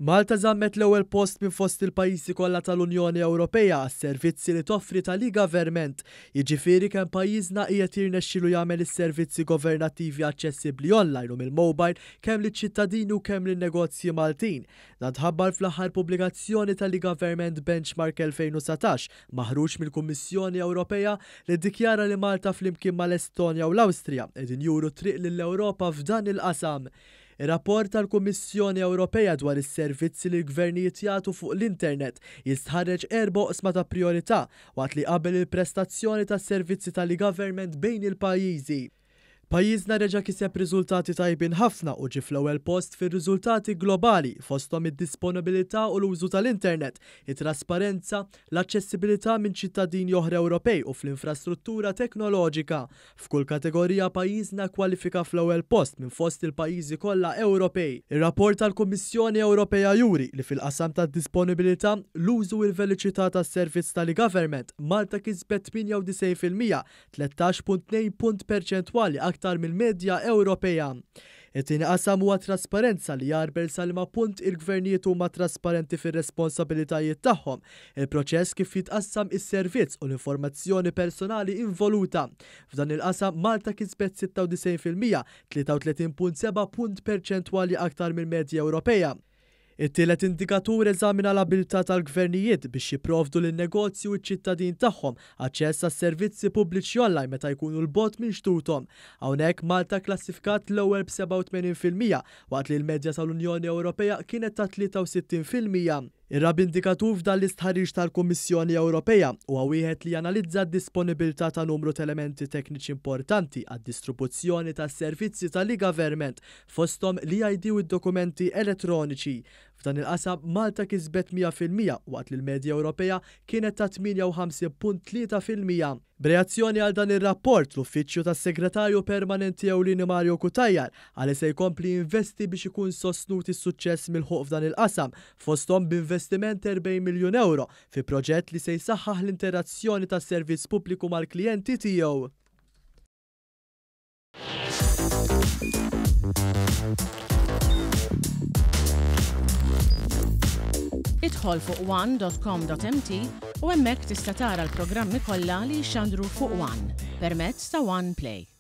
Malta żammet l-ewwel post minn fost il-pajjiżi kollha tal-Unjoni Ewropea għas-servizzi li toffri tal-e-Government, jiġifieri kemm pajjiżna qiegħed jirnexxilu jagħmel is-servizzi governattivi aċċessibbli online u mill-mobile kemm liċ-ċittadini u kemm lin-negozji Maltin. Dan tħabbar fl-aħħar pubblikazzjoni tal-e-Government Benchmark 2019 maħruġ mill-Kummissjoni Ewropea li ddikjara li Malta flimkien mal-Estonja u l-Awstrija qegħdin juru t-triq lill-Ewropa f'dan il-qasam. Ir-rapport tal-Kummissjoni Ewropea dwar is-servizzi li l-gvernijiet jagħtu fuq l-internet jistħarreġ erba' oqsma ta' prijorità waqt li jqabbel il-prestazzjoni tas-servizzi tal-e-government bejn il-pajjiżi. Pajjiżna reġa' kiseb riżultati tajbin ħafna u ġie fl-ewwel post fir-riżultati globali, fosthom id-disponibilità u l-użu tal-internet, it-trasparenza, l-aċċessibilità minn ċittadini oħra Ewropej u fl-infrastruttura teknoloġika. F'kull kategorija pajjiżna kkwalifika fl-ewwel post minn fost il-pajjiżi kollha Ewropej. Ir-rapport tal-Kummissjoni Ewropea juri li fil-qasam tad-disponibilità, l-użu u l-veloċità tas-servizz tal-e-Government, Malta kisbet 98%, 13.2 punt perċentwali aktar mill-medja Ewropea. It-tieni qasam huwa t-trasparenza li jgħarbel sa liema punt il-gvernijiet huma trasparenti fir-responsabilitajiet tagħhom, il-proċess kif jitqassam is-servizz u l-informazzjoni personali involuta. F'dan il-qasam Malta kisbet 96%, 33.7 punt perċentwali aktar mill-medja Ewropea. It-tielet indikatur eżamina l-abilità tal-gvernijiet biex jipprovdu lin-negozji u ċ-ċittadin tagħhom aċċess għas-servizzi pubbliċi online meta jkunu 'l bogħod minn xtuthom. Hawnhekk Malta kklassifikat l-ewwel b'87% waqt li l-medja tal-Unjoni Ewropea kienet ta' 63%. Ir-raba' indikatur f'dan l-istħarriġ tal-Kummissjoni Ewropea huwa wieħed li janalizza d-disponibilità ta' numru t'elementi tekniċi importanti għad-distribuzzjoni tas-servizzi tal-e-Government, fosthom l-e-ID u d-dokumenti elettroniċi. F'dan il-qasam, Malta kisbet 100% waqt li l-medja Ewropea kienet ta' 58.3%. B'reazzjoni għal dan ir-rapport, l-Uffiċċju tas-Segretarju Permanenti Ewlieni Mario Cutajar qal li se jkompli jinvesti biex ikun sostnut is-suċċess milħuq f'dan il-qasam, fosthom b'investiment 40 miljun ewro fi proġett li se jsaħħaħ l-interazzjoni tas-servizz pubbliku mal-klijenti tiegħu. Idħol fuq one.com.mt u hemmhekk tista' tara l-programmi kollha li jixxandru fuq One permezz ta' One Play.